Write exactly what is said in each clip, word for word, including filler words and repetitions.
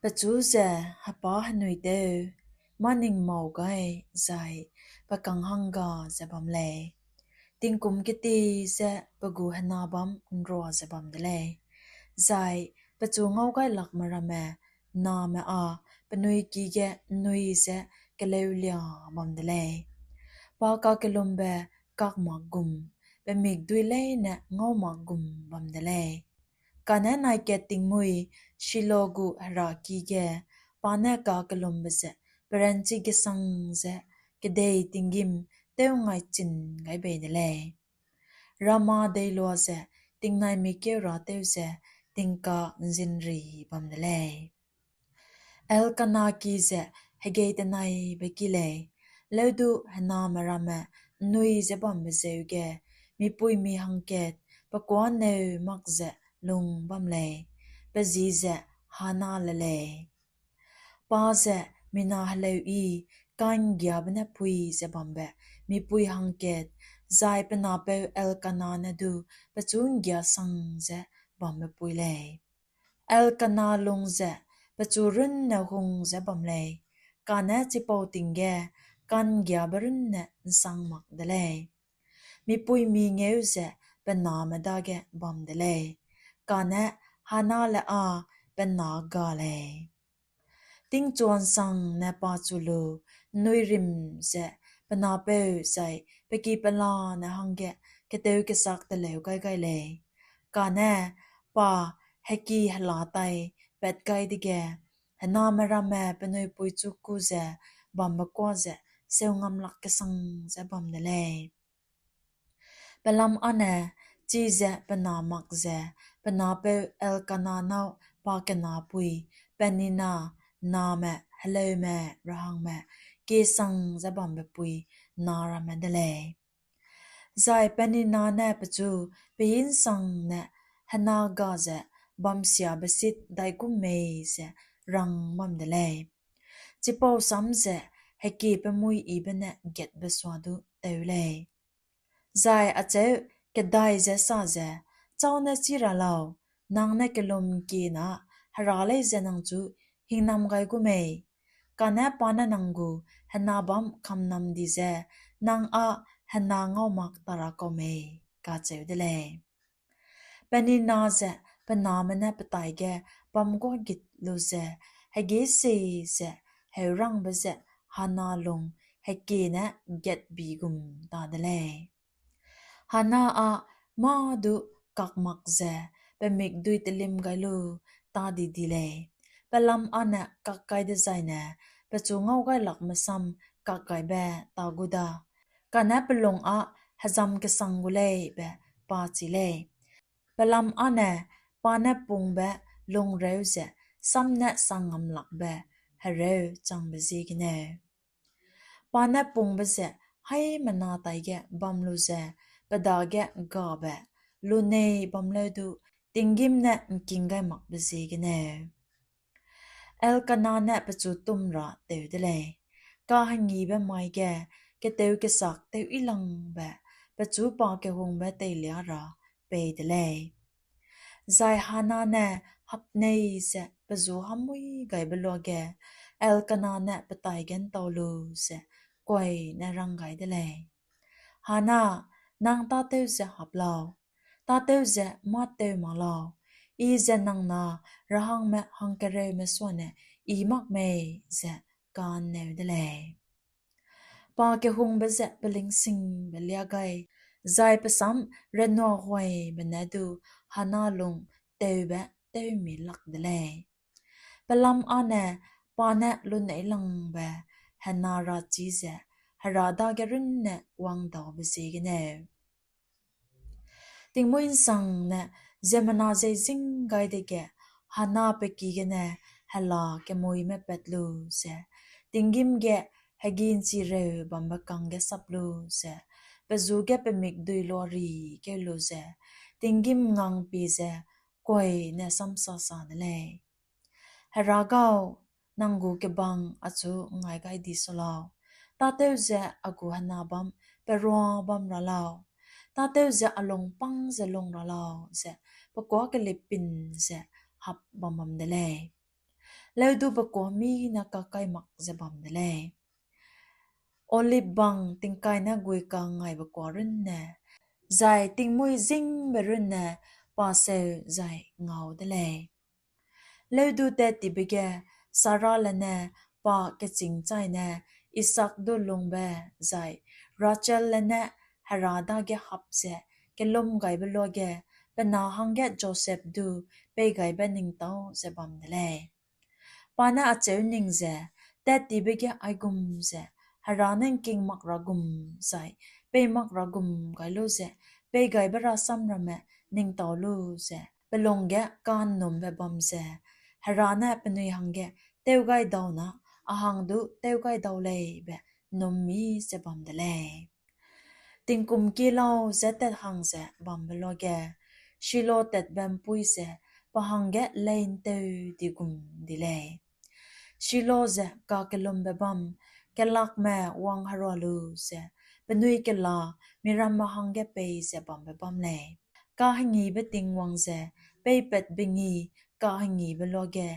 Pechu ze hepâ henui tew, mâ ning mau gai zai pe kang hangga ze bam lei. Tingkum keti ze pe gu hena bâm ’nrua ze bam de lei, zai pechu ngaugailakme ramme name â penui ki ge ’nnui ze keleulia bam de lei. Pa kakellumbe kak mak gum, pe mikdui leine ngau mak gum bam de lei. Kane naikat tingmuî Shilo gu heraki ge pa ne kakellumbe ze peranchi gesang ze kedei tinggîm tew'ngaichin gai bei de lei. Rama deilua ze tingnaimi kêu ra tew ze tingka ’nzinri bam de lei. Elkana ki ze hegei tenaibe ki lei, leudu hename ramme ’nnui ze bambe zeu ge mipuimi hangkat pe kuâ neu mak ze lung bam lei, pe ji ze Hanale lei. Pa ze mina heleuyi ka'nggiabe ne pui ze bambe mipui hangkat, zai pe napeu Elkana ne du pechu ’nggiasang ze bambe pui lei. Elkana lung ze pechu runne hung ze bam lei, kane chipau ting ge ka'nggiabe runne ’nsang mak de lei. Mipuimi ngeu ze pe name dage bam de lei, kane Hanale â pe na ga lei. Tingchuansangne pa chu lu, ’nnui rim ze pe napeu zai pe ki pelane hangge ketew kesak teleu gai gai lei. Kane pa heki hela tai pat gai dege, hename ramme penui puichu ku ze bambe kuâ ze seu ngamlak kesang ze bam de lei. Pelam âne chize pe na mak ze pe napeu Elkana nâu pakenapui Penina name heleume rehangme kiesang ze bambe pui na ramme de lei. Zai Penina ne pechu pehinsangne hena ga ze bamsiabe sit daigum mei ze rang bam de lei. Chipau sam ze heki pe muiyibe ne gatbe sua du tew lei. Zai acheu kedai ze sa ze, Châu ne chi ra lau, nang ne kellum ’ngkie na hera lei ze nangchu hingnam gai gu mei, kane pa ne nang gu hena bâm kamnam di ze nang â hena ngau mak ta ra kau mei, kacheu de lei. Penina ze pe name ne pe taige bam guâ git lu ze, hegî sei ze heurangbe ze Hana lung heki ne gatbi gum ta de lei. Hana â mâ du kak mak ze pe mikdui telim gai lu tâ di di lei. Pelam âne kak kai dezaine pechu ngaugailakme sam kak gaibe tâ gu da, kane pe lung â hezam kesang gu lei be pa chi lei. Pelam âne pa ne pungbe lungreu ze sam ne sangngamlakbe hereu changbe ziegeneu. Pa ne pungbe ze haimena taige bam lu ze pe dage gabe lunei bam leu du tinggîm ne ’ngking gai makbe ziegeneu. Elkana ne pechu tum ra tew de lei, kahengibe mai ge ketew kesak tew yilangbe pechu pakehungbe teilia ra pei de lei. Zai Hana ne hapnei ze pe ju hamui gaibe luage Elkana ne pe taige ’ntau lu ze kuaine rang gai de lei, Hana, nang tâtew ze hap lau, tâtew ze mâ tew mak lau, I ze nang na rehangme hangkereume suane I mak mei, ze ka'nneu de lei. Pakehungbe ze pelingsingbe liâ gai, zai pe sam renwâhuaibe ne du Hana lung tewbe tewmi lak de lei. Pelam âne pa ne luneilangbe hena rachî ze Hera dage runne wangdaube ziegeneu. Tingmuî ’nsangne ziemmena jeizing gai dege Hana pe ki gene hela kemuime pat lu ze, tinggîm ge hegî ’nchireu bambe kangge sap lu ze, pe ju ge pe mikdui luari keu lu ze, tinggîm ngangpie ze kuaine samsa sa de lei, Hera gau, nang gu kebang achu ngai gai di su lau, tâtew ze a gu hena bâm perua bam ra lau, tâtew ze a lungpâng ze lung ra lau, ze pe kuâ kelipin ze hap bam bam de lei. leudu pe kuâ mî ne kakai mak ze bam de lei. Olive bang tingkai ne guika ngaibe kuâ runne, zai tingmuî zîngbe runne pa seu zai ngau de lei. Leudu tat tibe ge Sarale ne pa kechîng chaine Isaak du lungbe zai Rachelle ne Hera dage hap ze kellum gaibe luage pe na hangge Joseph du peigaibe ningtau ze bam de lei. Pa ne acheu ning ze, tat tibe ge aigum ze, Hera ne ’ngking mak ra gum zai pei mak ra gum gai lu ze, peigaibe rasam ramme ningtau lu ze, pe lung ge ka'nnumbe bam ze, Hera ne penui hangge tewgaidau na, a hang du tewgaidau lei be ’nnum mi ze bam de lei. Tingkum kie lau ze tat hang ze bambe luage, Shilo tatbe ’mpuî ze pa hangge lei ’nteu di gum di lei. Shilo ze kakellumbe bâm, kelakme wangherua lu ze, penui kela miramme hangge pei ze bambe bâm lei. Kahengîbe Tingwang ze peipatbe ngî kahengîbe luage,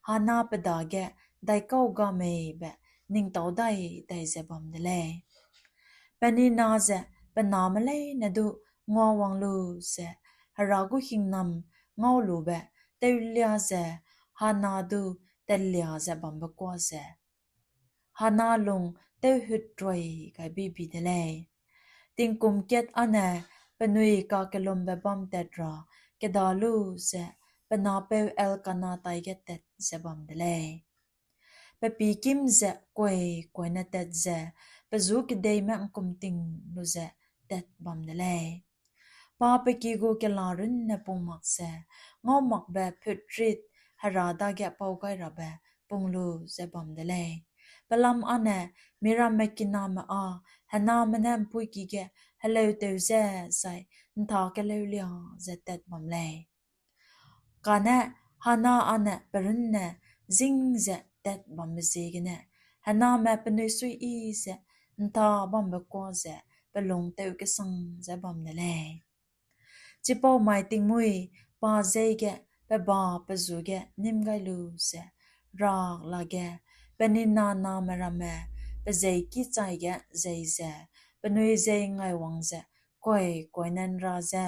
Hana pe dage daikau ga mei be ningtau dai dai ze bam de lei. Penina ze pe name leine du nguawang lu ze, Hera gu hingnam ngaulube tewlia ze, Hana du tatlia ze bambe kuâ ze, Hana lung tewhut ruai gai bibi de lei. Tingkum kat âne penui kakellumbe bâm tat ra keda lu ze, pe napeu Elkana taige tat ze bam de lei. Pe pî kîm ze kuai kuaine tat ze, pe zu kedeime ’ngkumting lu ze tat bam de lei. Pa pe ki gu kela runne pung mak ze, ngau makbe phutrit Hera dage pau gai rabe pung lu ze bam de lei. Pelam âne miramme kiname â hename ne ’mpuîki ge heleutew ze zai ’nta keleulia ze tat bam lei. Kane Hana âne pe runne zîng ze tat bambe ziegene, hename penui suiyi ze ’nta bambe kuâ ze pe lung tew kesang ze bam de lei. Chipau mai tingmuî pa jeî ge pe ba pe zu ge nîm gai lu ze, rak lage, Penina name ramme pe jeî ki chai ge jei ze, penui jei ngaiwang ze, kuai kuaine ’nra ze,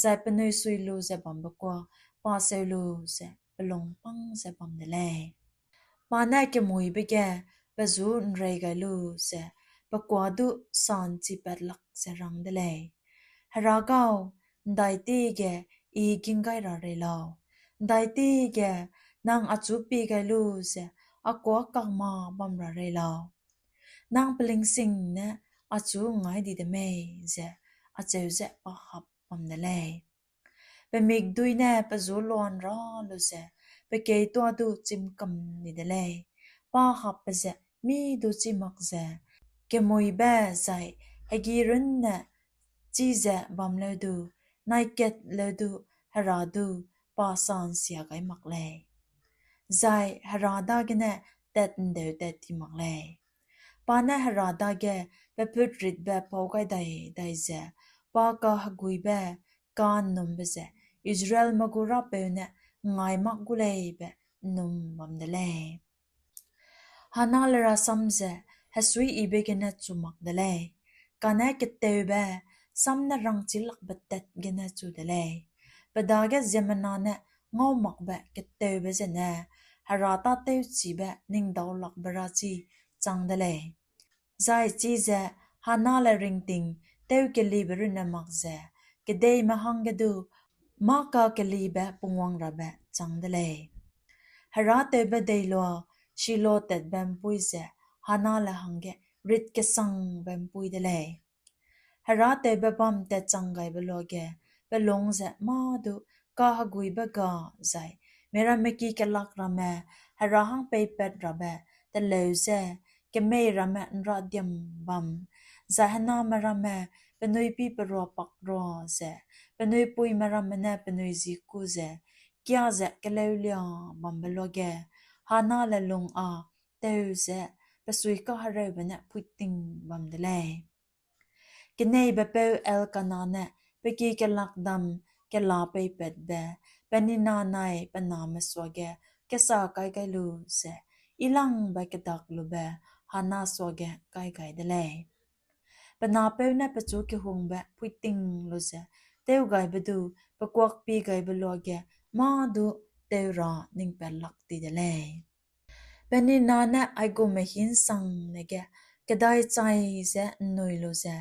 zai penui sui lu ze bambe kuâ pa seu lu ze pe lung pâng ze bam de lei. Pa ne kemuîbe ge pe zu ’nrei gai lu ze, pe kuâ du sa'nchipat lak ze rang de lei: Hera gau, ’ndaiti ge I ging gai ra rei lau? ’Ndaiti ge nang achu pie gai lu ze a kuâ kak mâ bam ra rei lau? Nang pelingsing ne achu ngai di de mei? ze acheu ze pa hap bam de lei. Pe mikdui ne pe zu lua'nra lu ze, pe keîtoa du chim kam di de lei. Pa hapbe ze mî du chî mak ze, kemuîbe zai hegî runne chî ze bam leu du, nai kat leu du Hera du pa sa'nsia gai mak lei, zai Hera dagene tat'ndeu tat ti mak lei. Pa ne Hera dage pe putritbe pau gai dai dai ze, pa kaheguibe ka'nnumbe ze Israelme gu Rapeu ne ngai mak gu lei be ’nnum bam de lei. Hanale rasam ze hesuiyibe gene chu mak de lei, kane ketewbe, sam ne rangchi lakbe tat gene chu de lei. Pe dage ziemmena ne ngau makbe ketewbe zene Hera tâtewchibe ning dau lakbe rachi chang de lei. Zai chize Hanale ringting tewkelibe runne mak ze, kedeime hangge du mâ kakelibe pungwang rabe chang de lei. Herâtewbe deilua Shilo tatbe ’mpuî ze Hanale hangge rit kesangbe ’mpuî de lei. Herâtewbe bâm tatchang gaibe luage, pe lung ze mâ du kaheguibe ga zai miramme ki kelak ramme, Hera hang peipat rabe teleu ze, kemei ramme ’nradiam bam, zai hename ramme penui pi perua pak rua ze, penui puime ramme ne penui ji kû ze, kia ze keleulia bambe luage, Hanale lung â teu ze, pe suikahereube ne puiting bam de lei. Keneibe peu Elkana ne pe ki kelak dam kela peipatbe, Penina nai pe name suage kesa kai gai lu ze, yilangbe kedak lube Hana suage kai gai de lei. Pe napeu ne pechu kehungbe puiting lu ze, tewgaibe du, pe kuakpi gaibe luage, mâ du teu ra ning pat lak di de lei. Penina ne aigum mehinsangne ge, kedai chai ze ’nnui lu ze,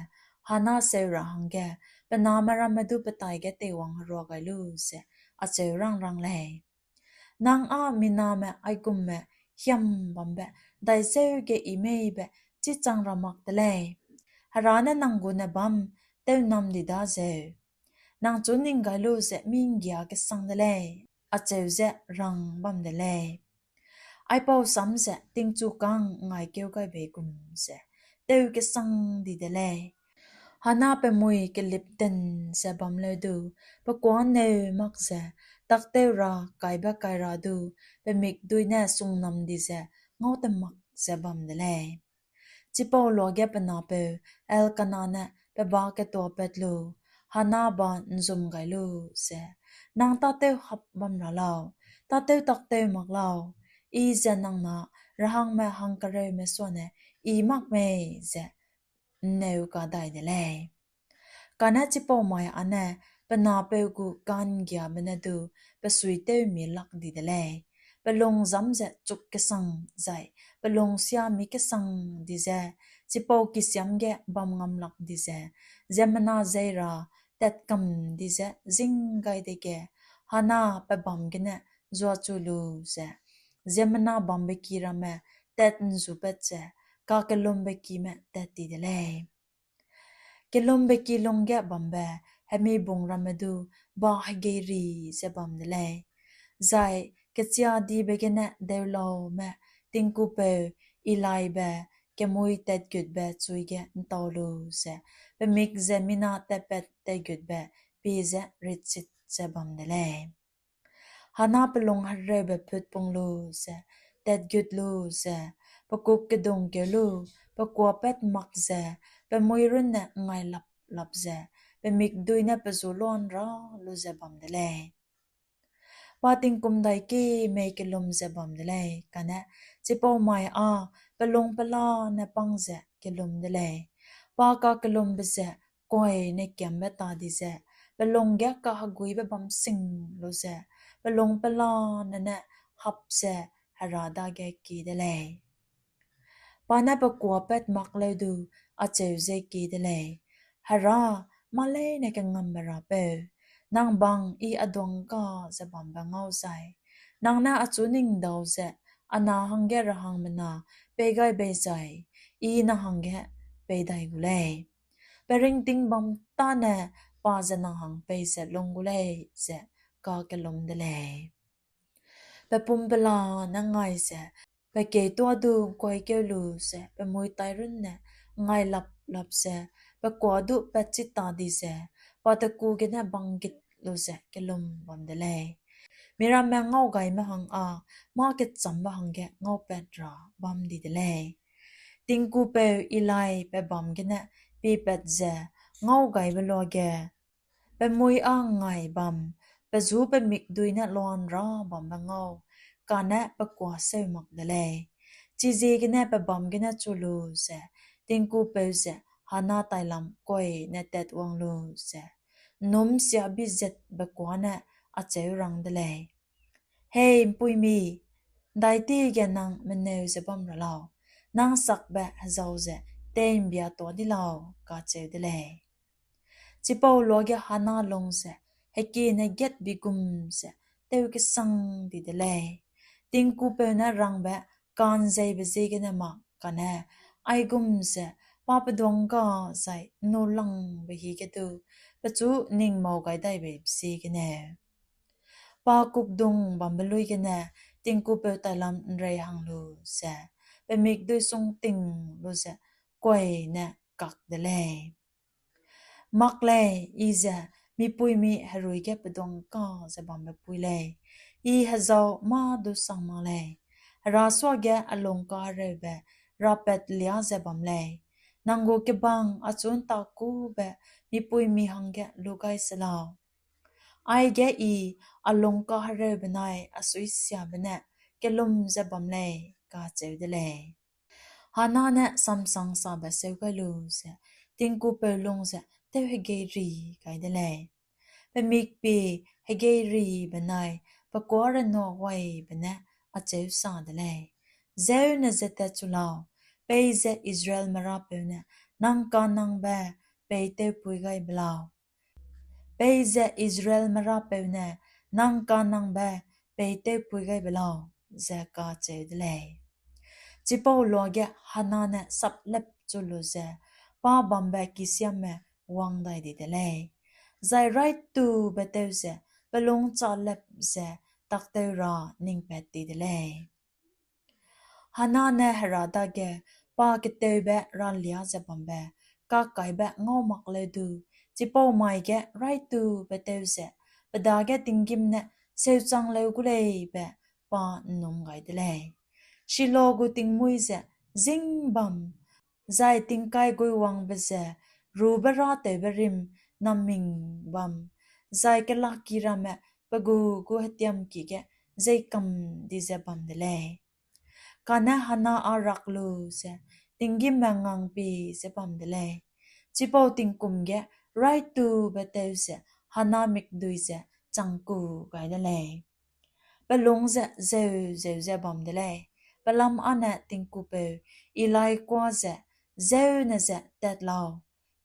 Hana seu ra hangge, pe name ramme du pe taige teiwang herua gai lu ze, acheu rang-rang lei. Nang â mi name aigumme hiam bambe, daizeu ge i meibe, chichang ra mak te lei. Hera ne nang gu ne bâm, tewnam di da zeu. Nang chu ning gai lu ze minggia kesang de lei, acheu ze rang bam de lei. Aipau sam ze tingchukâng ngaikeu gai bei gum ze, tew kesang di de lei. Hana pe mui kelipten ze bam leu du, pe kuâ ’nneu mak ze, taktew ra kaibe kai ra du, pe mikdui ne sungnam di ze, ngau te mak ze bam de lei. Chipau luage pe napeu Elkana ne pe ba ketuapat lu, Hana ba ’nzum gai lu ze, Nang tâtew hap bam ra lau, tâtew taktew mak lau, I ze nang na rehangme hangkereume suane I mak mei ze ’nneu kadai de lei. Kane chipau mai â ne pe napeu gu ka'nggiabe ne du pe suitewmi lak di de lei. Pe lung zam ze chuk kesang zai pe lung siami kesang di ze, chipau kisiam ge bam ngam lak di ze, ziemmena zei ra tat kam di ze zing gai dege, Hana pe bâm gene zuachu lu ze, ziemmena bambe ki ramme tat'nzupat ze, kakellumbe kime tat ti de lei. Kellumbe ki lungge bambe hemi bung ramme du ba hegeiri ze bam de lei. Zai kechia dibe gene deulaume tingkupeu Elibe kemui tatgutbe chui ge ’ntau lu ze, pe mik ze mina tatpat tatgutbe pie ze ritsit ze bam de lei. Hana pe lung hereube putpung lu ze, tatgut lu ze, pe kuk kedung keu lu, pe kuapat mak ze, pe mui runne ngailap lap ze, pe mikdui ne pe zu luan ra lu ze bam de lei. Pa tingkum dai ki mei kellum ze bam de lei, kane chipau mai â pe lung pelane pang ze kellum de lei. Pa kakellumbe ze kuai ne kiambe ta di ze, pe lung ge kaheguibe bam sing lu ze, pe lung pelane ne hap ze Hera dage kie de lei. Pa ne pe kuapat mak leu du acheu ze kie de lei: Hera, mâ leine kengambe Rapeu, nang bang I a duangka ze bambe ngau zai, nang ne achu ning dau ze a na hangge rehangmena pei gai bei zai, I nang hangge pei dai gu lei. Pe ringting bam tâne pa ze nang hang pei ze lung gu lei, ze kakellum de lei. Pe pum pelane ngai ze, pe keituâ du ’ngkuaikeu lu ze, pe mui tai runne ngailap lap ze, pe kuâ du patchi ta di ze, pa teku gene banggit lu ze kellum bam de lei. Miramme ngaugaime hang â mâ kechambe hangge ngaupat ra bam di de lei. Tingkupeu Eli pe bâm gene piepat ze ngaugaibe luage, pe mui â ngai bam, pe zu pe mikdui ne luan ra bambe ngau, kane pe kuâ seu mak de lei. Chiziegene pe bâm gene chu lu ze, tingkupeu ze Hana tailam kuai ne tatwang lu ze, ’nnum siabi zetbe kuâ ne acheu rang de lei: Hei ’mpuimi, ’ndaiti ge nang meneu ze bam ra lau, nang sakbe hezau ze tei'mbia tuâ di lau, kacheu de lei. Chipau luage Hana lung ze hekiene gatbi gum ze tew kesang di de lei. Tingkupeu ne rangbe ka'nzeibe ziegene mak kane, aigum ze pa pe duangga zai ’nnulangbe hige du pechu ning mau gai dai beibe ziegene. Pa kukdung bambe lui gene tingkupeu tailam ’nrei hang lu ze, pe mikdui sungting lu ze kuai ne kak de lei. Mak lei, I ze mipuimi herui ge pe duangka ze bambe pui lei. I hezau mâ du sang mak lei. Hera suage a lungkahereube rapat lia ze bam lei. Nang gu kebang achu ’ntakube mipuimi hangge lu gai se lau. Aige I a lungkahereu benai a suisiabe ne kelum ze bam lei, kacheu de lei. Hana ne samsang sabe seu gai lu ze, tingkupeu lung ze tewhegeiri gai de lei. Pe mikpie hegeiri benai pe kuâ renua guaibe ne acheu sa de lei: Zeu ne ze tatchu lau, peize Israelme Rapeu ne nang ka'nnangbe peitewpui gai be lau. Peize Israelme Rapeu ne nang ka'nnangbe peitewpui gai be lau, ze kacheu de lei. Chipau luage Hana ne saplep chu lu ze, pa bambe kisiamme wang dai di de lei, zai raitube tew ze pe lung chalep ze taktew ra ning pat ti de lei. Hana ne Hera dage pa ketewbe râlia ze bambe kakaibe ngau mak leu du, chipau mai ge raitube tew ze pe dage tinggîm ne seuchang leu gu lei be pa ’nnum gai de lei. Shilo gu tingmuî ze zîng bam, zai tingkai guiwangbe ze rube râtewbe rim naming bam, zai kelakki ramme pe gu gu hetiamki ge jeikam di ze bam de lei. Kane Hana â rak lu ze tinggîmme ’ngang pie ze bam de lei. Chipau tingkum ge raitube tew ze Hana mikdui ze changku gai de lei. Pe lung ze zeu zeu ze bam de lei. Pelam â ne tingkupeu Eli kuâ ze, Zeu ne ze tat lau,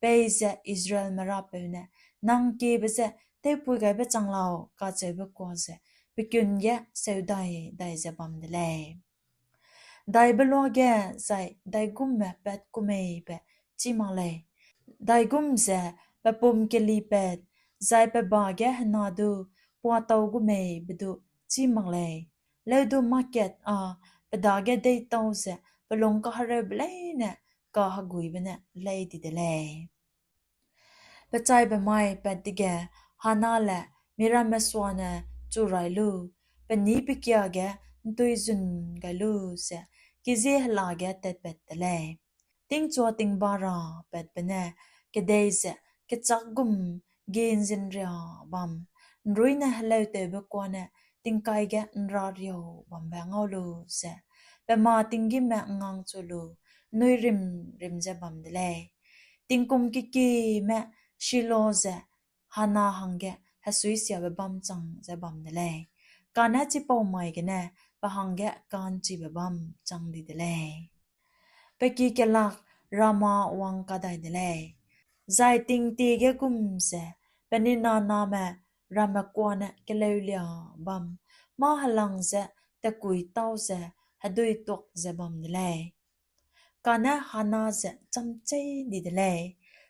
peize Israelme Rapeu ne nang kiebe je tewpui gaibe chang lau, kacheube kuâ ze pe kun ge seu dai dai ze bam de lei. Daibe luage zai daigumme pat ku mei be chî mak lei. Daigum ze pe pum kelipat, zai pe ba ge hena du puatau gu mei be du chî mak lei. Leu du mâ kat â pe dage deîtau ze pe lung kahereube leine kaheguibe ne lei di de lei. Pe chaibe mai pat dege Hana le miramme suane chu rai lu, penî pe kia ge ’ntuizun gai lu ze, kezie hela ge tatpat te lei. Tingchua tingba ra patbe ne kedei ze kechâk gum gi ’nzinria bam, ’nruine heleutewbe kuâ ne tingkai ge ’nrariau bambe ngau lu ze, pe ma tinggîmme ’ngang chu lu, ’nnui rim rim ze bam de lei. Tingkum kekime Shilo ze Hana hangge hesuisiabe bâm chang ze bam de lei. Kane chipau mai gene pe hangge ka'nchibe bâm chang di de lei. Pe ki kelak Rama wang kadai de lei. Zai tingtie ge gum ze Peninnah name ramme kuâ ne keleulia bam, mâ helang ze tekui tâu ze hedui tuak ze bam de lei. Kane Hana ze chamcheî di de lei.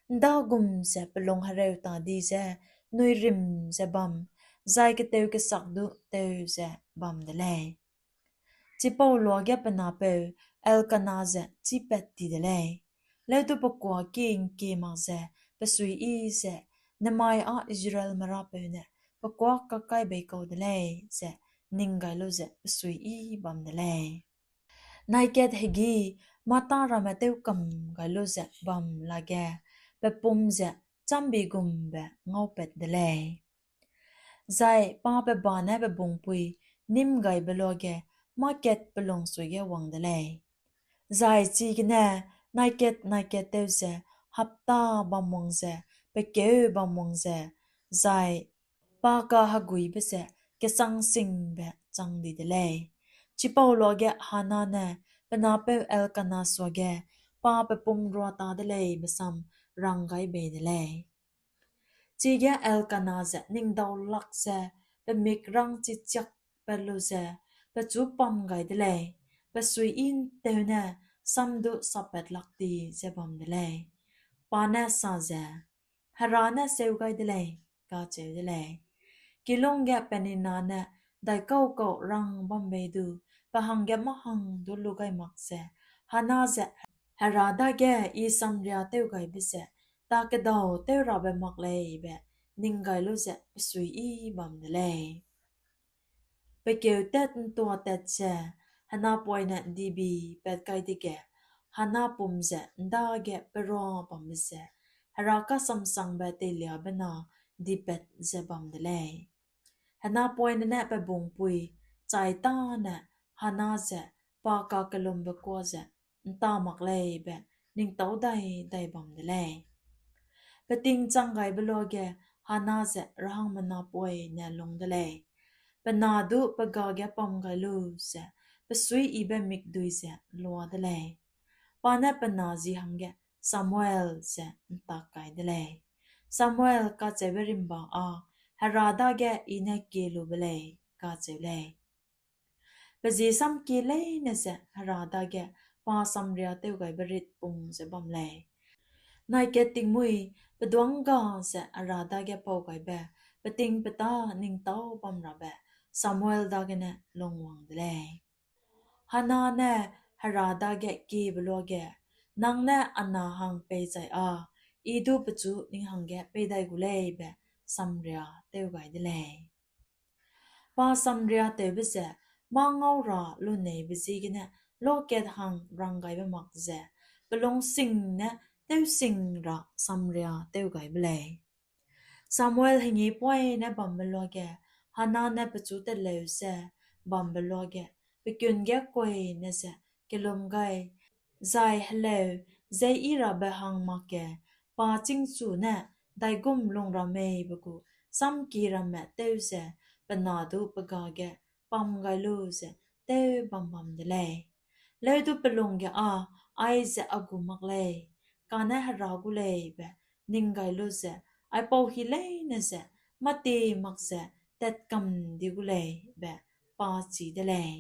’Ndagum ze pe lung hereu ta di ze ’nnui rim ze bam, zai ketew kesak du teu ze bam de lei. Chipau luage pe napeu Elkana ze chîpat ti de lei. Leu du pe kuâ ki ’ngkie mak ze pe suiyi ze, Nemai â Israelme Rapeu ne pe kuâ kakai bei kau de lei, ze ning gai lu ze pe suiyi bam de lei. Nai kat hegî mâ tâ ramme tewkam gai lu ze bam lage, pe pum ze châmbi gumbe ngaupat de lei. Zai pa pe ba ne pe bungpui nîm gaibe luage mâ kat pe lungsui ge wang de lei. Zai chigene nai kat nai kat tew ze hapta bam wang ze, pe kêu bam wang ze, zai pa kaheguibe ze kesangsingbe chang di de lei. Chipau luage Hana ne pe napeu Elkana suage pa pe pum ruata de lei be sam rang gai bei de lei. Chige Elkana ze ning daulak ze pe mik rang chichiakpat lu ze pechu pam gai de lei, pe suiyi ’nteune sam du sappat lak ti ze bam de lei. Pa ne sa ze, Hera ne seu gai de lei, kacheu de lei. Kilûng ge Peninnah ne daikau kau rang bam bei du, pe hangge mâ hang du lu gai mak ze, Hana ze Hera dage I samria tew gaibe ze takedau tew rabe mak lei be ning gai lu ze pe suiyi bam de lei. Pe kêu tat ’ntuatat ze henapoine dibi pat kai dege, Hana pum ze ’ndage perua bambe ze Hera kasamsangbe teiliabe na dipat ze bam de lei. Henapoine ne pe bungpui chai tâne Hana ze pa kakellumbe kuâ ze ’nta mak lei be ning tâu dai dai bam de lei. Peting chang gaibe luage Hana ze rehangme napoine lung de lei. Pe na du pe gage pam gai lu ze pe suiyibe mikdui ze lua de lei. Pa ne pe na ji hangge Samuel ze ’ntak kai de lei. Samuel kacheube rimba â Hera dage I ne kie lu be lei, kacheu lei. Pe ji sam kie leine ze Hera dage pa samria tewgaibe ritpung ze bam lei. Nai kat tingmuî pe duângga ze Hera dage pau gaibe peting pe tâ ning tâu bam rabe Samuel dagene lungwang de lei. Hana ne Hera dage kiebe luage, Nang ne a na hang pei zai â I du pechu ning hangge pei dai gu lei be samria tew gai de lei. Pa samria tewbe ze mâ ngau ra luneibe ziegene lokat hang rang gaibe mak ze pe lungsing ne tewsing ra samria tew gai be lei. Samuel hengî poine bambe luage, Hana ne pechu teleu ze bambe luage, pe kun ge kuine ze kellum gai, zai heleu ze yi rabe hang makge, pa chîngchu ne daigum lung ra mei be gu samki ramme tew ze pe na du pe gage pam gai lu ze tew bam bam de lei. Leu du pe lungge â, Aize a gu mak lei, kane Hera gu lei be ning gai lu ze, aipau hi leine ze mâ tie mak ze tat kam di gu lei be pa chî de lei.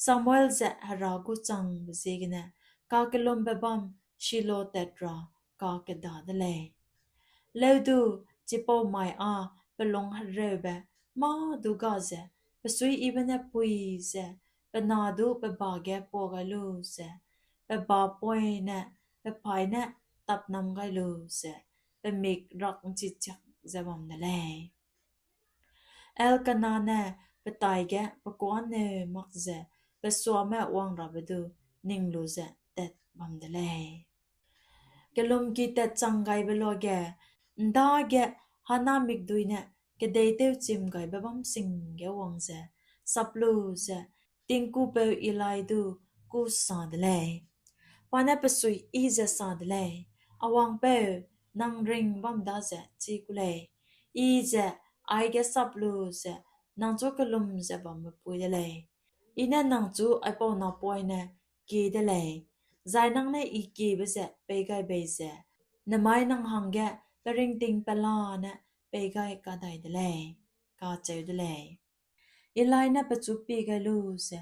Samuel ze Hera gu changbe ziegene kakellumbe bâm Shilo tat ra kakeda de lei. Leu du, chipau mai â pe lung hereube mâ du ga ze pe suiyibe ne pui ze pe na du pe ba ge pua gai lu ze, pe ba poine pe paî ne tapnam gai lu ze pe mik rak ’nchichiak ze bam de lei. Elkana ne pe taige pe kuâ neu mak ze pe suame wang rabe du ning lu ze tat bam de lei. Kellumki tat chang gaibe luage, ’ndage Hana mikdui ne kedei tewchim gaibe bâm sing ge wang ze, sap lu ze tingkupeu Eli du kû sa de lei. Pa ne pe suiyi ze sa de lei, A wangpeu, nang ring bam daze chî ku lei. I ze aige sap lu ze nang chu kellum ze bambe pui de lei. I ne nang chu aipau napoine kie de lei, zai nang ne I kiebe ze pei gai bei ze, nemai nang hangge pe ringting pelane pei gai kadai de lei, kacheu de lei. Eli ne pechu pie gai lu ze,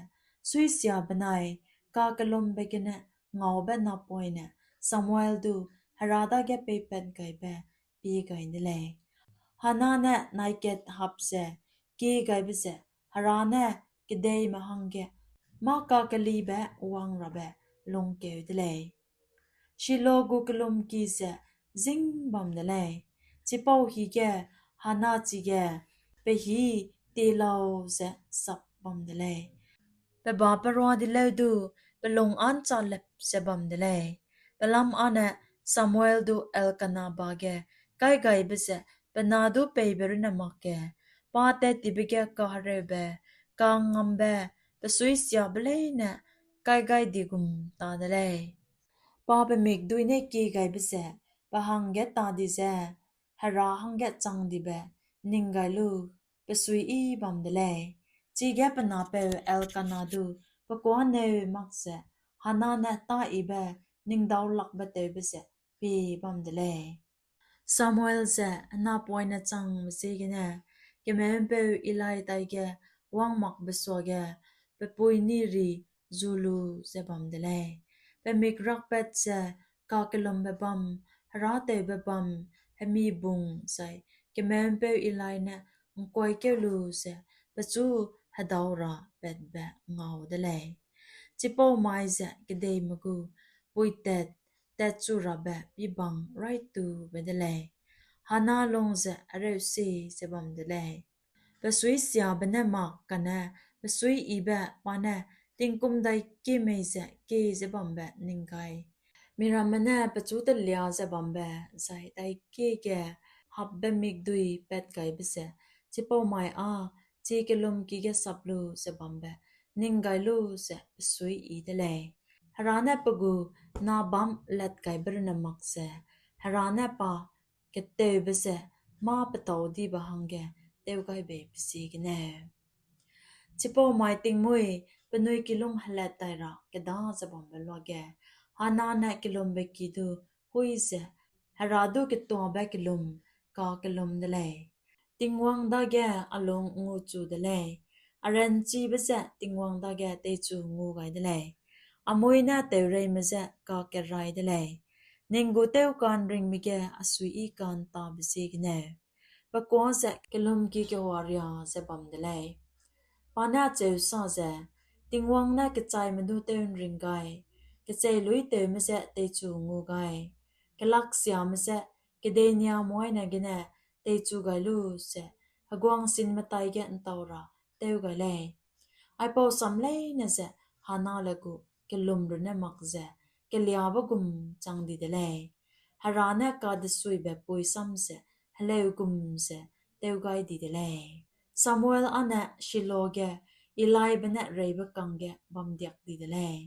suisia benai kakellumbe gene ngaube napoine Samuel du Hera dage peipat gaibe pie gai de lei. Hana ne nai kat hap ze kie gaibe ze Hera ne kedeime hangge mâ kakelibe wang rabe lungkeu de lei. Shilo gu kellumki ze zîng bam de lei. Chipau hige Hana chige pe hî tie lau ze sap bam de lei. Pe ba perua di leu du pe lung â ’nchalep ze bam de lei. Pelam â ne Samuel du Elkana ba ge kai gaibe ze pe na du peibe runne makge, pa tattibe ge kahereube, kangambe, pe suisiabe leine kai gai di gum ta de lei. Pa pe mikdui ne kie gaibe ze pe hangge ta di ze, Hera hangge chang dibe ning gai lu pe suiyi bam de lei. Chige pe napeu Elkana du pe kuâ neu mak ze Hana ne tâ yibe ning daulakbe tewbe ze pie bam de lei. Samuel ze napoine changbe ziegene kemeu'mpeu Eli taige wang makbe suage pe pui ni ri zu lu ze bam de lei. Pe mik rakpat ze kakellumbe bâm, herâtewbe bâm, hemi bung zai kemeu'mpeu Eli ne ’ngkuaikeu lu ze pechu hedau ra patbe ngau de lei. Chipau mai ze kedeime gu puitat tatchu rabe pibang raitube de lei. Hana lung ze hereusi ze bam de lei. Pe suisiabe ne mak kane pe suiyibe pa ne tingkum daikie mei ze kie ze bambe ning gai. Miramme ne pechu telia ze bambe zai daikie ge hapbe mikdui pat gaibe ze, chipau mai â chi kellumki ge sap lu ze bambe ning gai lu ze pe suiyi de lei. Hera ne pe gu na bâm latgaibe runne mak ze, Hera ne pa ketewbe ze mâ petâu dibe hangge tew gai bei pe ziegeneu. Chipau mai tingmuî penui kilûng helat dai ra kêda ze bambe luage, Hana ne kelumbe ki du hui ze, Hera du ketuabe kelum kakellum de lei. Tingwang dage a lung nguchu de lei. A ranchibe ze Tingwang dage teichu ngu gai de lei. A mui ne teureime je kakerai de lei. Ning gu tewka'nringbe ge a suiyi ka'ntabe ziegeneu, pe kuâ ze kelum ki kehuaria ze bam de lei. Pa ne acheu sa ze, Tingwang ne kechaime du tew'nring gai, kecheiluîtewme je teichu ngu gai, kelaksiame je kedei niamuaine gene teichu gai lu ze heguang sinmetai ge ’ntau ra tew gai lei. Aipau sam leine ze Hanale gu kelum runne mak ze keliâbe gum chang di de lei. Hera ne kadesuibe pui sam ze heleu gum ze tew gai di de lei. Samuel â ne Shilo ge Elibe ne reîbe kangge bamdiak di de lei.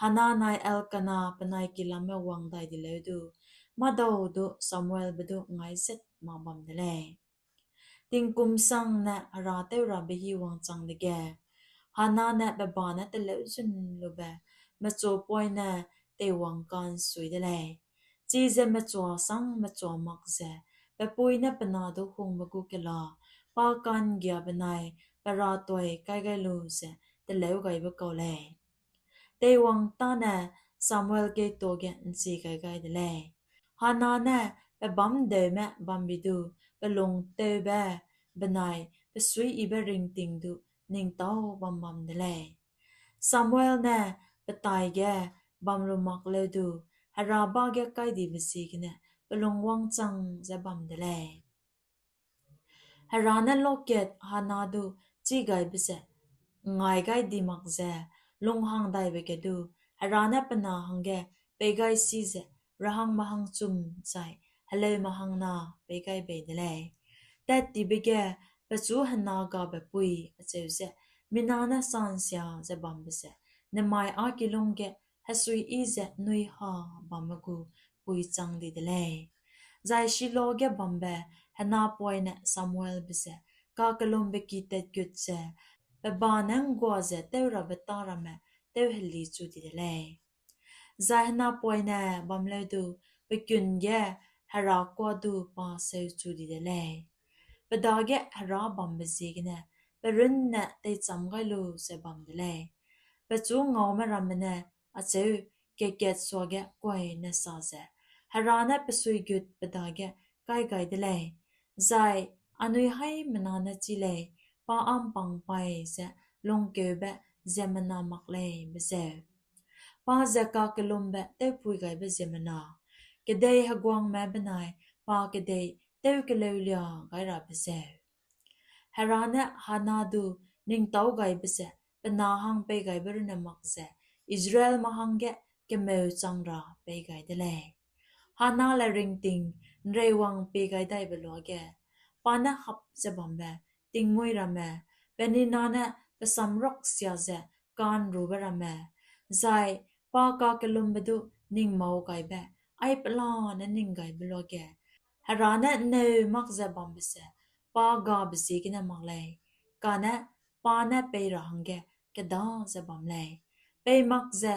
Hana nai Elkana penai kilamme wang dai di leu du, mâdau du Samuelbe du ngaizet mak bam de lei. Tingkum sangne herâtew rabe hî wangchang dege, Hana ne pe ba ne teleu zun lube mechuapoine teiwang ka'nsui de lei. Chize mechua sang mechua mak ze, pe pui ne pe na du hungbe gu kela, pa ka'nggiabe nai pe ratoi kai gai lu ze teleu gaibe kau lei. Teiwang tâne Samuel keituage ’nchi gai gai de lei. Hana ne pe bâm deume bambi du pe lungtewbe benai pe suiyibe ringting du ning tâu bam bam de lei. Samuel ne pe taige bam lu mak leu du, Hera ba ge kai dibe ziegene pe lung wangchang ze bam de lei. Hera ne lokat Hana du chigaibe ze ngai gai di mak ze, lunghang daibe ge du, Hera ne pe na hangge pei gai si ze, rehangme hangchum zai heleume hangna pei gai bei de lei. Tat tibe ge, pechu hena gabe pui acheu ze, mina ne sa'nsia ze bambe ze, nemai â kilûng ge hesuiyi ze nui ha bamme gu pui chang di de lei. Zai Shilo ge bambe henapoine Samuelbe ze kakellumbe ki tatgut ze, pe ba ne ’nggua ze tew rabe tâ ramme tewheli chu di de lei. Zai henapoine bam leu du, pe kun ge Hera kuâ du pa seuchu di de lei. Pe dage Hera bambe ziegene pe runne teichâm gai lu ze bam de lei. Pechu ngaume ramme ne acheu kat-kat suage kuaine sa ze, Hera ne pe suigut pe dage kai gai de lei, zai anui haîmena ne chi lei, pa â ’mpang paî ze lungkeube ziemmena mak lei be zeu. Pa ze kakellumbe tewpui gaibe ziemmena, kedei heguangme benai pa kedei tewkeleulia gai rabe zeu. Hera ne Hana du ning tâu gaibe ze pe na hang pei gaibe runne mak ze, Israelme hangge kemeu chang ra pei gai de lei. Hanale ringting ’nreiwang pie gai daibe luage, pa ne hap ze bambe tingmuî ramme, Penina ne pe samruaksia ze ka'nrube ramme, zai pa kakellumbe du ning mau gaibe, aipela ne ning gaibe luage, Hera ne ’nneu mak ze bambe ze pa gabe ziegene mak lei, kane pa ne pei ra hangge keda ze bam lei. Pei mak ze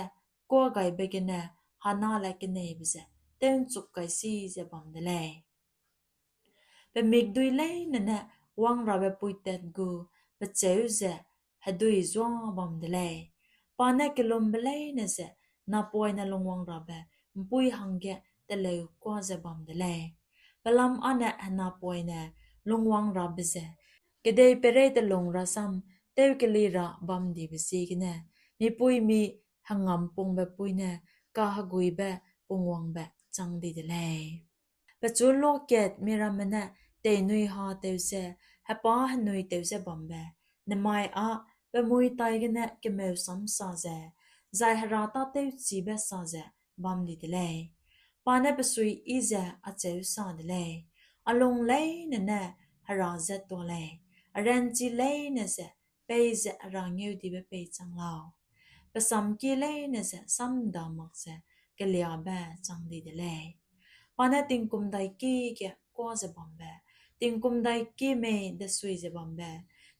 kuâ gaibe gene Hanale keneibe ze tew'nchuk kai si ze bam de lei. Pe mikdui leine ne wangrabe puitat gu pechêu ze hedui zuâ bam de lei. Pa ne kellumbe leine ze napoine lungwang rabe ’mpuî hangge teleu kuâ ze bam de lei. Pelam âne henapoine lungwang rabe ze kedei peirei telung rasam tewkeli ra bam dibe ziegene, mipuimi hengampungbe pui ne kaheguibe pungwangbe chang di de lei. Pechu lokat miramme ne teinui ha tew ze, hepâ henui tew ze bambe, nemai â pe mui tai gene kemeu sam sa ze, zai Hera tâtewchibe sa ze bam di de lei. Pa ne pe suiyi ze acheu sa de lei. A lung leine ne Hera je tuâ lei. A ranchi leine ze peize Hera ngeudibe pei chang lau. Pe samkie leine ze samda mak ze keliâbe chang di de lei. Pa ne tingkum daikie ge kuâ ze bambe, tingkum daikie mei desui ze bambe,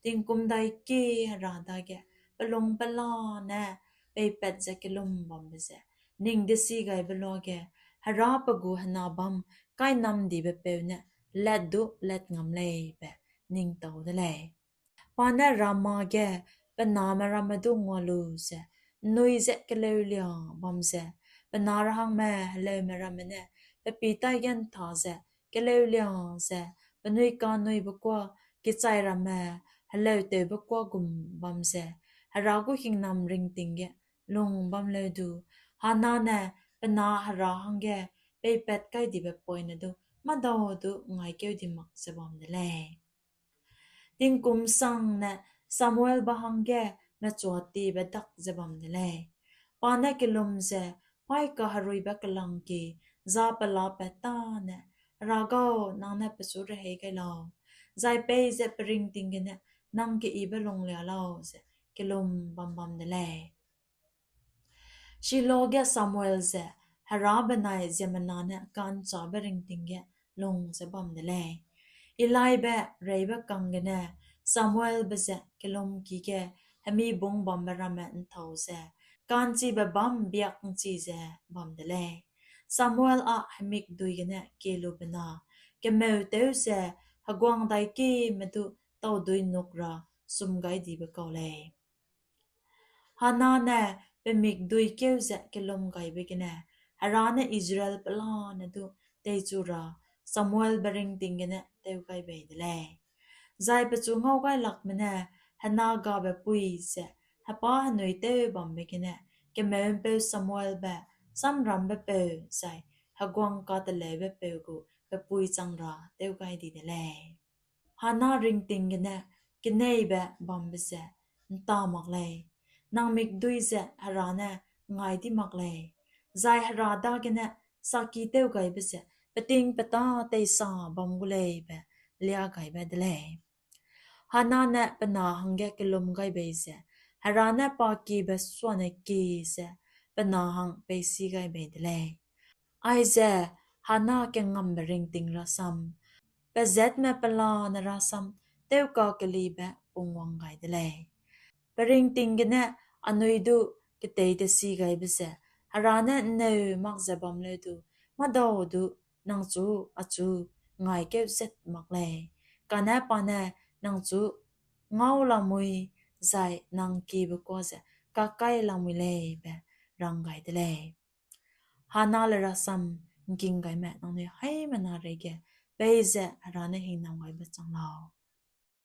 tingkum daikie Hera dage pelung pelane peipat ze kellum bambe ze ning desi gaibe luage, Hera pe gu hena bâm kainamdibepeu ne lat du lat ngam lei be ning tau de lei. Pa ne Rama ge pe name ramme du ngua lu ze, ’nnui ze keleulia bam ze, pe na rehangme heleume ramme ne pe pi taige ’nta ze keleulia ze, penui kanuibe kuâ, kechai ramme heleutewbe kuâ gum bam ze, Hera gu hingnam ringting ge lung bam leu du, Hana ne pe na Hera hangge peipat kai dibe poine du mâdau du ngaikeu di mak ze bam de lei. Tingkum sangne Samuelbe hangge mechuatiebe dak ze bam de lei. Pa ne kellum ze paî kaheruibe kelangki za pelapat tâne, Hera gau, nang ne pechu rehei gai lau, zai peize pe ringting gene nang keyibe lunglia lau, ze kellum bam bam de lei. Shilo ge Samuel ze Hera benai ziemmena ne ka'nchâbe ringting ge lung ze bam de lei. Elibe reibe kang gene Samuelbe ze kellumki ge hemi bung bambe ramme ’nthau ze, ka'nchibe bâm biak ’nchi ze bam de lei. Samuel â hemikdui gene kie lube na, kemeutew ze heguang daikime du taudui nuk ra sum gai dibe kau lei. Hana ne pe mikdui kêu ze kellum gaibe gene, Hera ne Israel pelane du teichu ra Samuelbe ringting gene tew gai bei de lei. Zai pechu ngaugailakme ne hena gabe pui ze hepâ henui tew bambe gene, kemeu'mpeu Samuelbe samrambe peu zai heguang kateleube peu gu pe pui chang ra tew gai di de lei. Hana ringting gene keneibe bambe ze ’nta mak lei, nang mikdui ze Hera ne ngai di mak lei, zai Hera dagene saki tew gaibe ze peting petâ teisa bam gu lei be liagaibe de lei. Hana ne pe na hangge kellum gai bei ze, Hera ne pa kiebe suane kie ze pe na hang peisi gai bei de lei. Aize Hana kengambe ringting rasam, pezatme pelane rasam tewkakelibe pungwang gai de lei. Pe ringting gene anui du keteitesi gaibe ze, Hera ne ’nneu mak ze bam leu du, mâdau du nang chu achu ngaikeu zat mak lei, kane pa ne nang chu ngau lamui zai nang kiebe kuâ ze kakai lamui lei be rang gai de lei. Hana le rasam ’ngking gaime nangnui haimena reige peize Hera ne hingnam gaibe chang lau.